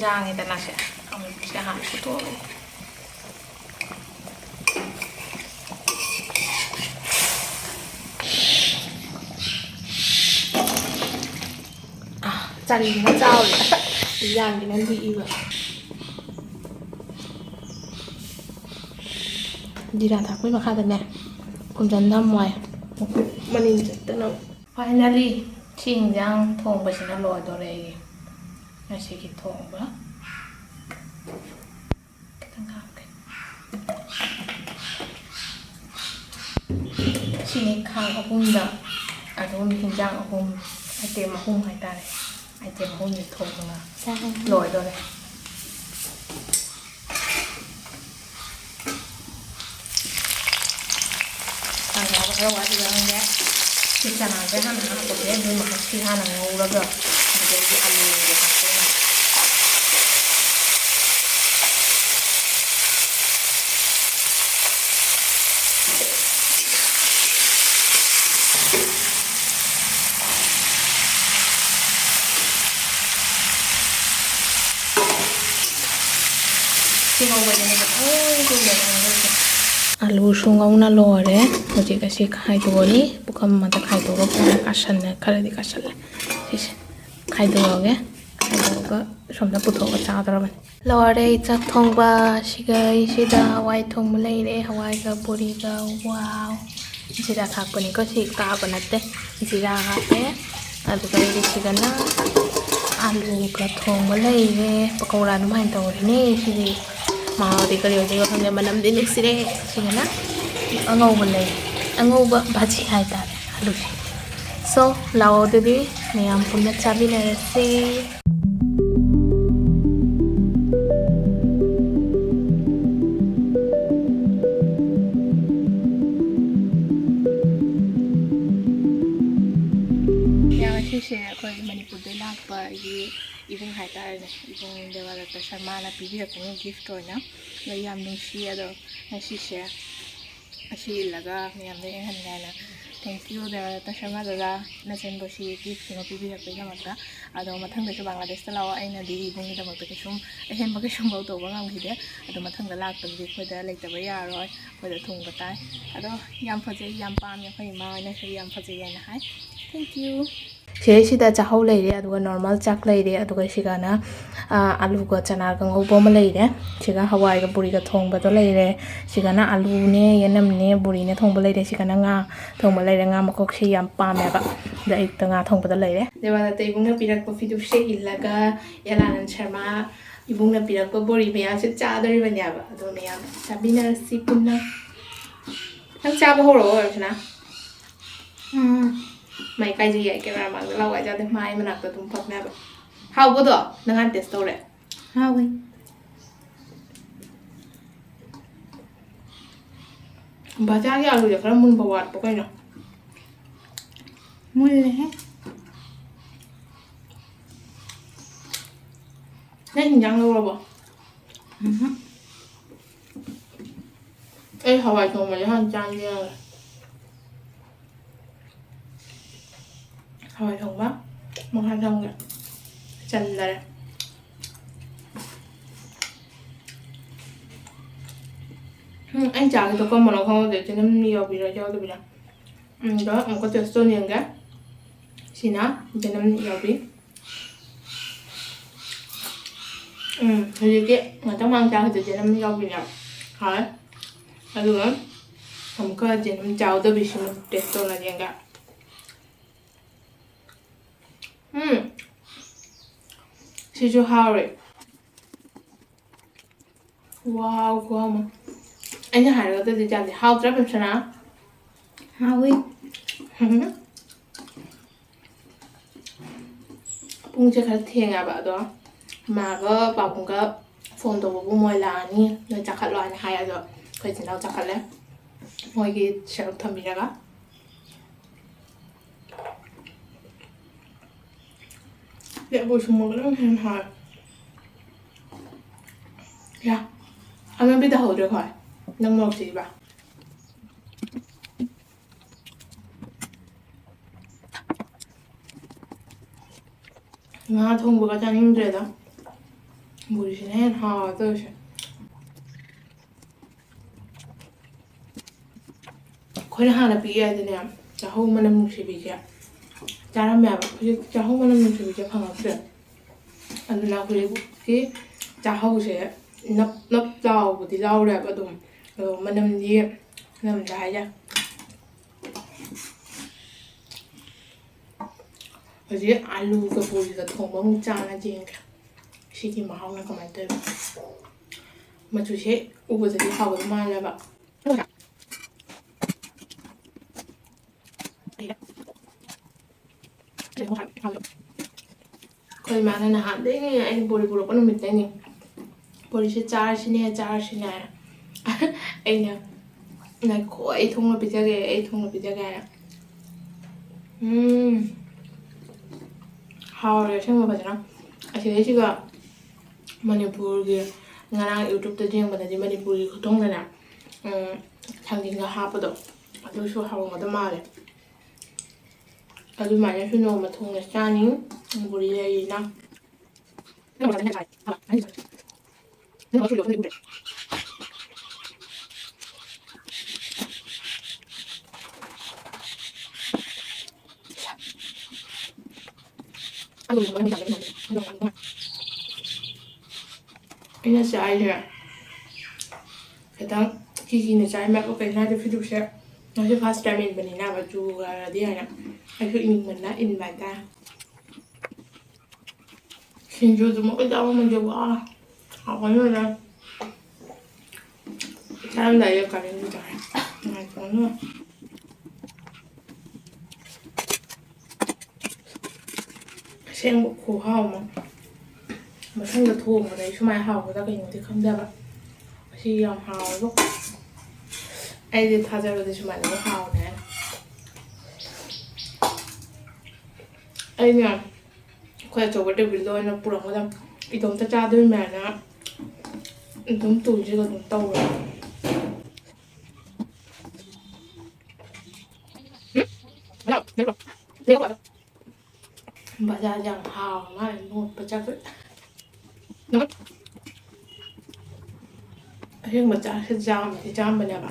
ꯌꯥꯡꯉꯤꯗꯅ ꯁꯦ꯫ ꯑꯃꯨꯛꯁꯦ ꯍꯥꯟꯅ ꯐꯨꯠꯇꯣꯛꯑꯒꯦ꯫ ꯑꯥ, ꯆꯥꯅꯤꯡꯕꯅ ꯆꯥꯎꯔꯦ꯫ ꯑꯁ, ꯌꯥꯝꯒꯤꯅ ꯂꯤꯛꯏꯕ꯫ ꯖꯤꯔꯥ ꯊꯥꯛꯄꯩ ꯃꯈꯥꯗꯅꯦ, ꯈꯨꯝꯖꯟ ꯊꯝꯃꯣꯏ꯫ ꯃꯅꯤꯟ ꯆꯠꯇꯅꯕ꯫ Finally, ꯁꯤ ꯍꯤꯟꯖꯥꯡ ꯊꯣꯡꯕꯁꯤꯅ ꯂꯣꯏꯗꯣꯔꯦ ꯑꯩꯒꯤ ꯉꯁꯤꯒꯤ ꯊꯣꯡꯕ꯫ ꯈꯤꯇꯪ ꯍꯥꯞꯀꯦ꯫ ꯁꯤꯅꯤ ꯈꯥꯡ ꯑꯍꯨꯝꯗ ꯑꯗꯨꯝ ꯍꯤꯟꯖꯥꯡ ꯑꯍꯨꯝ, item ꯑꯍꯨꯝ ꯍꯥꯏꯇꯥꯔꯦ꯫ Item ꯑꯍꯨꯝꯁꯦ ꯊꯣꯡꯕ ꯂꯣꯏꯗꯣꯔꯦ꯫ ꯆꯅꯥꯗꯣ ꯈꯔ ꯋꯥꯠꯂꯤꯕ꯭ꯔꯥ ꯈꯪꯗꯦ꯫ ꯁꯤ ꯆꯅꯥꯁꯦ ꯍꯥꯟꯅ ꯍꯥꯞꯄꯒꯦ, ꯑꯗꯨꯒꯤ ꯃꯍꯨꯠ ꯁꯤ ꯍꯥꯟꯅ ꯉꯧꯔꯒ ꯑꯗꯨꯗꯩꯗꯤ ꯑꯂꯨꯁꯦ ꯍꯥꯞꯄꯒ꯫ ꯁꯤ ꯉꯧꯕꯗꯅꯦ ꯈꯤꯇꯪ ꯀꯨꯏꯅ ꯉꯧꯗꯣꯏꯁꯦ꯫ ꯑꯂꯨꯁꯨ ꯉꯧꯅ ꯂꯣꯏꯔꯦ꯫ ꯍꯧꯖꯤꯛ ꯑꯁꯤ ꯈꯥꯏꯗꯣꯛꯑꯅꯤ꯫ ꯄꯨꯈꯝ ꯑꯃꯗ ꯈꯥꯏꯗꯣꯛꯑꯒ ꯐꯖꯅ ꯀꯥꯁꯟꯅ, ꯈꯔꯗꯤ ꯀꯥꯁꯜꯂꯦ꯫ ꯁꯤꯁꯦ ꯈꯥꯏꯗꯣꯛꯑꯒꯦ꯫ ꯈꯥꯏꯗꯣꯛꯑꯒ ꯁꯣꯝꯗ ꯄꯨꯊꯣꯛꯑꯒ ꯆꯥꯗꯧꯔꯕꯅꯤ꯫ ꯂꯣꯏꯔꯦ ꯆꯥꯛ ꯊꯣꯡꯕ꯫ ꯁꯤꯒ ꯑꯩꯁꯤꯗ ꯍꯋꯥꯏ ꯊꯣꯡꯕ ꯂꯩꯔꯦ꯫ ꯍꯋꯥꯏꯒ ꯕꯣꯔꯤꯒ꯫ ꯋꯥꯎ! ꯖꯤꯔꯥ ꯊꯥꯛꯄꯅꯤꯀꯣ, ꯁꯤ ꯀꯥꯕ ꯅꯠꯇꯦ꯫ ꯖꯤꯔꯥ ꯍꯥꯞꯄꯦ꯫ ꯑꯗꯨꯒ ꯑꯩꯒꯤ ꯁꯤꯒꯅ ꯑꯂꯨꯒ ꯊꯣꯡꯕ ꯂꯩꯔꯦ꯫ ꯄꯀꯧꯔꯥ ꯑꯗꯨꯃꯥꯏꯅ ꯇꯧꯔꯤꯅꯦ ꯁꯤꯗꯤ꯫ ꯃꯍꯥꯎꯗꯤ ꯀꯔꯤ ꯑꯣꯏꯗꯣꯏꯅꯣ ꯈꯪꯗꯦ꯫ ꯃꯅꯝꯗꯤ ꯅꯨꯡꯁꯤꯔꯦ꯫ ꯁꯤꯒꯅ ꯑꯉꯧꯕ ꯂꯩ꯫ ꯑꯉꯧꯕ ꯚꯥꯖꯤ ꯍꯥꯏꯇꯥꯔꯦ ꯑꯂꯨꯁꯦ꯫ So, ꯂꯥꯛꯑꯣ ꯑꯗꯨꯗꯤ ꯃꯌꯥꯝ ꯄꯨꯟꯅ ꯆꯥꯃꯤꯟꯅꯔꯁꯦ꯫ ꯌꯥ, ꯉꯁꯤꯁꯦ ꯑꯩꯈꯣꯏ ꯃꯅꯤꯄꯨꯔꯗꯩ ꯂꯥꯛꯄ ꯑꯩꯒꯤ ꯏꯕꯨꯡ ꯍꯥꯏꯇꯥꯔꯦꯅꯦ, ꯏꯕꯨꯡ ꯗꯦꯕꯗꯠꯇ ꯁꯔꯃꯥꯅ ꯄꯤꯕꯤꯔꯛꯄꯅꯦ gift ꯑꯣꯏꯅ꯫ ꯑꯗꯣ ꯌꯥꯝ ꯅꯨꯡꯁꯤ꯫ ꯑꯗꯣ ꯉꯁꯤꯁꯦ ꯑꯁꯤ ꯏꯜꯂꯒ ꯃꯌꯥꯝꯗ ꯌꯦꯡꯍꯟꯒꯦ ꯍꯥꯏꯅ꯫ Thank you ꯗꯦꯕꯗꯠꯇ ꯁꯔꯃꯥ ꯗꯗꯥ, ꯅꯆꯟꯕꯨ ꯁꯤ gift ꯁꯤꯃ ꯄꯤꯕꯤꯔꯛꯄꯒꯤꯗꯃꯛꯇ꯫ ꯑꯗꯣ ꯃꯊꯪꯗꯁꯨ ꯕꯪꯒ꯭ꯂꯥꯗꯦꯁꯇ ꯂꯥꯛꯑꯣ, ꯑꯩꯅꯗꯤ ꯏꯕꯨꯡꯒꯤꯗꯃꯛꯇ ꯀꯩꯁꯨꯝ ꯑꯍꯦꯟꯕ ꯀꯩꯁꯨꯝꯐꯧ ꯇꯧꯕ ꯉꯝꯈꯤꯗꯦ꯫ ꯑꯗꯣ ꯃꯊꯪꯗ ꯂꯥꯛꯄꯗꯗꯤ ꯑꯩꯈꯣꯏꯗ ꯂꯩꯇꯕ ꯌꯥꯔꯣꯏ, ꯑꯩꯈꯣꯏꯗ ꯊꯨꯡꯕ ꯇꯥꯏ꯫ ꯑꯗꯣ ꯌꯥꯝ ꯐꯖꯩ, ꯌꯥꯝ ꯄꯥꯝꯃꯦ, ꯑꯩꯈꯣꯏ ꯏꯃꯥ ꯍꯣꯏꯅꯁꯨ ꯌꯥꯝ ꯐꯖꯩ ꯍꯥꯏꯅ ꯍꯥꯏ꯫ Thank you꯫ ꯁꯤꯗꯩꯁꯤꯗ ꯆꯥꯍꯧ ꯂꯩꯔꯦ, ꯑꯗꯨꯒ normal ꯆꯥꯛ ꯂꯩꯔꯦ, ꯑꯗꯨꯒ ꯁꯤꯒꯅ ꯑꯥ, ꯑꯂꯨꯒ ꯆꯅꯥꯒ ꯉꯧꯕ ꯑꯃ ꯂꯩꯔꯦ꯫ ꯁꯤꯒ ꯍꯋꯥꯏꯒ ꯕꯣꯔꯤꯒ ꯊꯣꯡꯕꯗꯣ ꯂꯩꯔꯦ꯫ ꯁꯤꯒꯅ ꯑꯂꯨꯅꯦ, ꯌꯦꯅꯝꯅꯦ, ꯕꯣꯔꯤꯅꯦ ꯊꯣꯡꯕ ꯂꯩꯔꯦ꯫ ꯁꯤꯒꯅ ꯉꯥ ꯊꯣꯡꯕ ꯂꯩꯔꯦ꯫ ꯉꯥ ꯃꯀꯣꯛꯁꯦ ꯌꯥꯝ ꯄꯥꯝꯃꯦꯕ꯫ ꯑꯗ ꯑꯌꯨꯛꯇ ꯉꯥ ꯊꯣꯡꯕꯗꯣ ꯂꯩꯔꯦ꯫ ꯗꯦꯕꯥꯅꯟꯗ ꯏꯕꯨꯡꯅ ꯄꯤꯔꯛꯄ ꯐꯤꯗꯨꯞꯁꯦ ꯏꯜꯂꯒ ꯌꯥꯂꯥꯅꯟ ꯁꯔꯃ ꯏꯕꯨꯡꯅ ꯄꯤꯔꯛꯄ ꯕꯣꯔꯤ ꯃꯌꯥꯝꯁꯦ ꯆꯥꯗꯣꯔꯤꯕꯅꯦꯕ꯫ ꯑꯗꯣ ꯃꯌꯥꯝ ꯆꯥꯃꯤꯟꯅꯔꯁꯤ ꯄꯨꯟꯅ꯫ ꯅꯪ ꯆꯥꯕ ꯍꯧꯔꯛꯑꯣ, ꯑꯔꯆꯅꯥ꯫ ꯎꯝ꯫ ꯃꯥꯏ ꯀꯥꯏꯖꯩ ꯌꯥꯏ, camera ꯃꯥꯡꯗ ꯂꯥꯎ ꯍꯥꯏ ꯌꯥꯗꯦ, ꯃꯥꯏ ꯃꯅꯥꯛꯇ ꯑꯗꯨꯝ ꯐꯝꯃꯦꯕ꯫ ꯍꯥꯎꯕꯗꯣ ꯅꯪ ꯍꯥꯟꯅ taste ꯇꯧꯔꯦ꯫ ꯍꯥꯎꯋꯦ꯫ ꯕꯖꯥꯔꯒꯤ ꯑꯂꯨꯁꯦ ꯈꯔ ꯃꯨꯟꯕ ꯋꯥꯠꯄ ꯀꯩꯅꯣ? ꯃꯨꯜꯂꯦꯍꯦ꯫ ꯅꯪ ꯍꯤꯟꯖꯥꯡ ꯂꯧꯔꯕꯣ? ꯎꯝꯍꯨꯝ꯫ ꯑꯩ ꯍꯋꯥꯏ ꯊꯣꯡꯕꯁꯦ ꯍꯥꯟꯅ ꯆꯥꯒꯦ ꯌꯥꯔꯦ꯫ ꯍꯋꯥꯏ ꯊꯣꯡꯕ ꯃꯈꯥ ꯊꯝꯒꯦ꯫ ꯆꯟꯗꯔꯦ꯫ ꯎꯝ, ꯑꯩ ꯆꯥꯒꯦꯗꯣ ꯀꯔꯝꯕꯅꯣ ꯈꯪꯍꯧꯗ꯭ꯔꯦ꯫ ꯆꯦꯅꯝ ꯌꯥꯎꯕꯤꯔ ꯌꯥꯎꯗꯕꯤꯔ꯫ ꯎꯝ, ꯑꯗꯣ ꯑꯃꯨꯛꯀ taste ꯇꯧ ꯌꯦꯡꯒꯦ꯫ ꯁꯤꯅ ꯆꯦꯅꯝ ꯌꯥꯎꯕꯤ꯫ ꯎꯝ, ꯍꯧꯖꯤꯛꯇꯤ ꯉꯥꯛꯇꯪ ꯃꯥꯡ ꯆꯥꯈꯤꯗꯣꯏꯁꯦ ꯑꯗꯨꯝ ꯌꯥꯎꯕꯤꯅꯦ꯫ ꯍꯥꯎꯋꯦ꯫ ꯑꯗꯨꯒ ꯑꯃꯨꯛꯀ ꯌꯦꯔꯨꯝ ꯆꯥꯎꯗꯕꯤꯁꯤꯃ taste ꯇꯧꯅ ꯌꯦꯡꯒꯦ꯫ ꯎꯝ꯫ ꯁꯤꯁꯨ ꯍꯥꯎꯔꯦ꯫ Wow, ꯈꯨꯍꯥꯎ ꯑꯃ꯫ ꯑꯩꯅ ꯍꯥꯏꯔꯒꯗꯤ ꯆꯥꯗꯦ꯫ ꯍꯥꯎꯇ꯭ꯔꯥ, ꯄꯦꯝꯁꯅꯥ? ꯍꯥꯎꯋꯤ꯫ ꯄꯨꯡꯁꯦ ꯈꯔ ꯊꯦꯡꯉꯦꯕ, ꯑꯗꯣ ꯃꯥꯒ ꯄꯥꯕꯨꯡꯒ phone ꯇꯧꯕꯕꯨ ꯃꯣꯏ ꯂꯥꯛꯑꯅꯤ, ꯅꯣꯏ ꯆꯥꯈꯠꯂꯣ ꯍꯥꯏꯅ ꯍꯥꯏ꯫ ꯑꯗꯣ ꯑꯩꯈꯣꯏ ꯏꯆꯤꯟ ꯏꯅꯥꯎ ꯆꯥꯈꯠꯂꯦ, ꯃꯣꯏꯒꯤ ꯁꯔꯨꯛ ꯊꯝꯕꯤꯔꯒ꯫ ꯂꯦꯕꯨ ꯁꯨꯝꯃꯒ ꯑꯗꯨꯝ ꯍꯦꯟꯅ ꯍꯥꯎꯋꯦ꯫ ꯌꯥ, ꯑꯃꯦꯠꯄꯤ ꯇꯥꯍꯧꯗ꯭ꯔꯦ ꯑꯩꯈꯣꯏ꯫ ꯅꯪ ꯃꯣꯔꯣꯛ ꯆꯤꯛꯏꯕ? ꯉꯥ ꯊꯣꯡꯕꯒ ꯆꯥꯅꯤꯡꯗ꯭ꯔꯦꯗ꯫ ꯕꯣꯔꯤꯁꯤꯅ ꯍꯦꯟꯅ ꯍꯥꯎꯋꯦ ꯇꯧꯔꯤꯁꯦ꯫ ꯑꯩꯈꯣꯏꯅ ꯍꯥꯟꯅ ꯄꯤꯛꯏꯉꯩꯗꯅꯦ, ꯆꯥꯍꯧ ꯃꯅꯝ ꯅꯨꯡꯁꯤꯕꯤꯁꯦ ꯆꯥꯔꯝꯃꯦꯕ꯫ ꯍꯧꯖꯤꯛ ꯆꯥꯍꯧ ꯃꯅꯝ ꯅꯨꯡꯁꯤꯕꯤꯁꯦ ꯐꯪꯉꯛꯇ꯭ꯔꯦ꯫ ꯑꯗꯨꯅ ꯍꯧꯖꯤꯛꯀꯤ ꯆꯥꯛꯍꯧꯁꯦ ꯅꯞ ꯅꯞ ꯂꯥꯎꯕꯗꯤ ꯂꯥꯎꯔꯦꯕ ꯑꯗꯨꯝ, ꯑꯗꯣ ꯃꯅꯝꯗꯤ, ꯃꯅꯝꯗꯤ ꯍꯥꯏꯔꯦ꯫ ꯍꯧꯖꯤꯛ ꯑꯥꯂꯨꯒ ꯕꯣꯔꯤꯒ ꯊꯣꯡꯕ ꯑꯃꯨꯛ ꯆꯥꯔꯒ ꯌꯦꯡꯒꯦ꯫ ꯁꯤꯒꯤ ꯃꯍꯥꯎꯅ ꯀꯃꯥꯏꯅ ꯇꯧꯋꯤ? ꯃꯆꯨꯁꯦ ꯎꯕꯗꯗꯤ ꯍꯥꯎꯒꯗꯧ ꯃꯥꯜꯂꯦꯕ꯫ ꯑꯩꯈꯣꯏ ꯏꯃꯥꯅ ꯅꯍꯥꯟꯗꯩꯅꯦ ꯑꯩꯅ ꯕꯣꯔꯤ ꯄꯨꯔꯛꯄ ꯅꯨꯃꯤꯠꯇꯩꯅꯦ, "ꯕꯣꯔꯤꯁꯦ ꯆꯥꯔꯁꯤꯅꯦ, ꯆꯥꯔꯁꯤꯅꯦ" ꯍꯥꯏꯅ꯫ ꯑꯩꯅ, "ꯉꯥꯏꯈꯣ, ꯑꯩ ꯊꯣꯡꯅ ꯄꯤꯖꯒꯦ, ꯑꯩ ꯊꯣꯡꯅ ꯄꯤꯖꯒꯦ" ꯍꯥꯏꯅ꯫ ꯎꯝ, ꯍꯥꯎꯔꯦ ꯑꯁꯦꯡꯕ ꯐꯖꯅ꯫ ꯑꯁꯤꯗꯩꯁꯤꯒ ꯃꯅꯤꯄꯨꯔꯒꯤ, ꯉꯔꯥꯡ YouTube-ꯇ ꯌꯦꯡꯕꯗꯗꯤ ꯃꯅꯤꯄꯨꯔꯒꯤ ꯈꯨꯊꯣꯡꯗꯅꯦ, ꯎꯝ, ꯊꯥꯡꯖꯤꯡꯒ ꯍꯥꯞꯄꯗꯣ, ꯑꯗꯨꯁꯨ ꯍꯥꯎꯔꯝꯒꯗꯧ ꯃꯥꯜꯂꯦ꯫ ꯑꯗꯨꯃꯥꯏꯅꯁꯨ ꯅꯣꯡꯃ ꯊꯣꯡꯅ ꯆꯥꯅꯤꯡ, ꯕꯣꯔꯤ ꯂꯩꯔꯤꯅ꯫ ꯑꯩꯅ ꯆꯥꯔꯤꯁꯦ ꯈꯤꯇꯪ ꯀꯤꯀꯤꯅ ꯆꯥꯏ, ꯃꯥꯏ ꯀꯩꯅꯣ ꯍꯥꯏꯗꯤ ꯐꯤꯗꯨꯛꯁꯦ ꯉꯁꯤ first time ꯏꯟꯕꯅꯤꯅ ꯃꯆꯨꯒꯗꯤ ꯍꯥꯏꯅ ꯑꯩꯁꯨ ꯏꯅꯤꯡꯕꯅ ꯏꯟꯕ ꯍꯥꯏꯇꯥꯔꯦ꯫ ꯁꯤꯡꯖꯨꯗꯨꯃ ꯑꯣꯏ ꯆꯥꯕ ꯉꯝꯗꯦ, ꯋꯥ, ꯍꯥꯎꯕꯅ ꯂꯣꯏꯔꯦ꯫ ꯆꯥꯔꯝꯗꯥꯏꯗ ꯀꯥꯂꯦꯟꯒꯤ ꯆꯥꯔꯦ꯫ ꯅꯨꯡꯉꯥꯏꯇꯕꯅ꯫ ꯑꯁꯦꯡꯕ ꯈꯨꯍꯥꯎ ꯑꯃ꯫ ꯃꯊꯪꯗ ꯊꯣꯡꯕꯗ ꯑꯩ ꯁꯨꯃꯥꯏꯅ ꯍꯥꯎꯒꯗ꯭ꯔꯥ ꯀꯩꯅꯣꯗꯤ ꯈꯪꯗꯕ꯫ ꯉꯁꯤ ꯌꯥꯝ ꯍꯥꯎꯋꯦꯕꯣ꯫ ꯑꯩꯗꯤ ꯊꯥꯖꯔꯨꯗꯦ ꯁꯨꯃꯥꯏꯅ ꯍꯥꯎꯅꯤ ꯍꯥꯏꯅ꯫ ꯑꯩꯅ ꯑꯩꯈꯣꯏ ꯑꯆꯧꯕ ꯇꯦꯕꯜꯗ ꯑꯣꯏꯅ ꯄꯨꯔꯛꯄꯗ ꯏꯇꯣꯝꯇ ꯆꯥꯗꯣꯏ ꯃꯌꯥꯝꯅ ꯑꯗꯨꯝ ꯇꯨꯁꯤꯒ ꯑꯗꯨꯝ ꯇꯧꯔꯦ꯫ ꯕꯖꯥꯔꯁꯦ ꯌꯥꯝ ꯍꯥꯎꯔ ꯃꯥꯜꯂꯦ, ꯅꯣꯠꯄ ꯆꯠꯈ꯭ꯔꯦ꯫ ꯑꯁꯦꯡꯕ ꯆꯥꯛꯁꯦ ꯆꯥꯝꯕꯗꯤ ꯆꯥꯝꯕꯅꯦꯕ,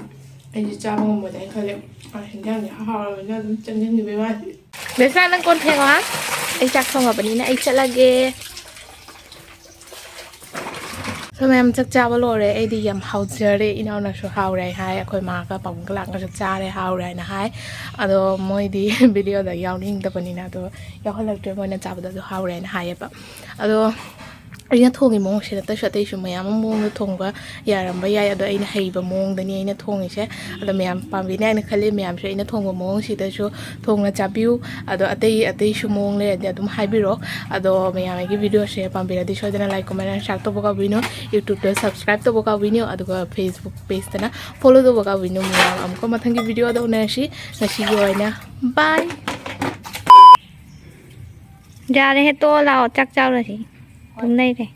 ꯑꯩꯁꯦ ꯆꯥꯕ ꯉꯝꯃꯣꯏꯗ ꯑꯩꯅ ꯈꯜꯂꯦ꯫ ꯑ, ꯍꯤꯟꯖꯥꯡꯁꯦ ꯍꯥꯎꯔꯕꯅꯤꯅ ꯑꯗꯨꯝ ꯆꯪꯁꯤꯟꯈꯤꯕꯩ ꯋꯥꯅꯤ꯫ ꯕꯦꯁꯥ, ꯅꯪ ꯀꯣꯟ ꯐꯦꯡꯉꯣ ꯍꯥ? ꯑꯩ ꯆꯥꯛ ꯊꯣꯡꯉꯕꯅꯤꯅ ꯑꯩ ꯆꯠꯂꯒꯦ꯫ So ꯃꯌꯥꯝ, ꯆꯥꯛ ꯆꯥꯕ ꯂꯣꯏꯔꯦ꯫ ꯑꯩꯗꯤ ꯌꯥꯝ ꯍꯥꯎꯖꯔꯦ꯫ ꯏꯅꯥꯎꯅꯁꯨ ꯍꯥꯎꯔꯦ ꯍꯥꯏ, ꯑꯩꯈꯣꯏ ꯃꯥꯒ ꯄꯥꯕꯨꯡꯒ ꯂꯥꯛꯅꯁꯨ ꯆꯥꯔꯦ, ꯍꯥꯎꯔꯦ ꯍꯥꯏꯅ ꯍꯥꯏ꯫ ꯑꯗꯣ ꯃꯣꯏꯗꯤ ꯚꯤꯗꯤꯑꯣꯗ ꯌꯥꯎꯅꯤꯡꯗꯕꯅꯤꯅ ꯑꯗꯣ ꯌꯥꯎꯍꯜꯂꯛꯇ꯭ꯔꯦ꯫ ꯃꯣꯏꯅ ꯆꯥꯕꯗ ꯑꯗꯨ ꯍꯥꯎꯔꯦ ꯍꯥꯏꯅ ꯍꯥꯏꯌꯦꯕ꯫ ꯑꯗꯣ ꯑꯩꯅ ꯊꯣꯡꯉꯤ ꯃꯑꯣꯡꯁꯦ ꯅꯠꯇ꯭ꯔꯁꯨ ꯑꯇꯩꯁꯨ ꯃꯌꯥꯝ ꯑꯃ ꯃꯑꯣꯡꯗ ꯊꯣꯡꯕ ꯌꯥꯔꯝꯕ ꯌꯥꯏ꯫ ꯑꯗꯣ ꯑꯩꯅ ꯍꯩꯕ ꯃꯑꯣꯡꯗꯅꯤ ꯑꯩꯅ ꯊꯣꯡꯉꯤꯁꯦ꯫ ꯑꯗꯣ ꯃꯌꯥꯝ ꯄꯥꯝꯕꯤꯅꯤ ꯍꯥꯏꯅ ꯈꯜꯂꯤ꯫ ꯃꯌꯥꯝꯁꯨ ꯑꯩꯅ ꯊꯣꯡꯕ ꯃꯑꯣꯡꯁꯤꯗꯁꯨ ꯊꯣꯡꯅ ꯆꯥꯕꯤꯌꯨ꯫ ꯑꯗꯣ ꯑꯇꯩ ꯑꯇꯩꯁꯨ ꯃꯑꯣꯡ ꯂꯩꯔꯗꯤ ꯑꯗꯨꯝ ꯍꯥꯏꯕꯤꯔꯛꯑꯣ꯫ ꯑꯗꯣ ꯃꯌꯥꯝ ꯑꯩꯒꯤ ꯚꯤꯗꯤꯑꯣꯁꯦ ꯄꯥꯝꯕꯤꯔꯗꯤ ꯁꯣꯏꯗꯅ like, comment, and share ꯇꯧꯕ ꯀꯥꯎꯕꯤꯅꯨ꯫ YouTubeꯇ subscribe ꯇꯧꯕ ꯀꯥꯎꯕꯤꯅꯨ꯫ ꯑꯗꯨꯒ Facebook pageꯇꯅ follow ꯇꯧꯕ ꯀꯥꯎꯕꯤꯅꯨ꯫ ꯃꯌꯥꯝ ꯑꯃꯨꯛꯀ ꯃꯊꯪꯒꯤ ꯚꯤꯗꯤꯑꯣꯗ ꯎꯅꯔꯁꯤ꯫ ꯉꯁꯤꯒꯤ ꯑꯣꯏꯅ bye꯫ ꯌꯥꯔꯦꯍꯦ, ꯇꯣꯛꯑꯣ, ꯂꯥꯛꯑꯣ, ꯆꯥꯛ ꯆꯥꯎꯔꯁꯤ꯫ ꯑꯗꯨꯝ ꯂꯩꯔꯦ꯫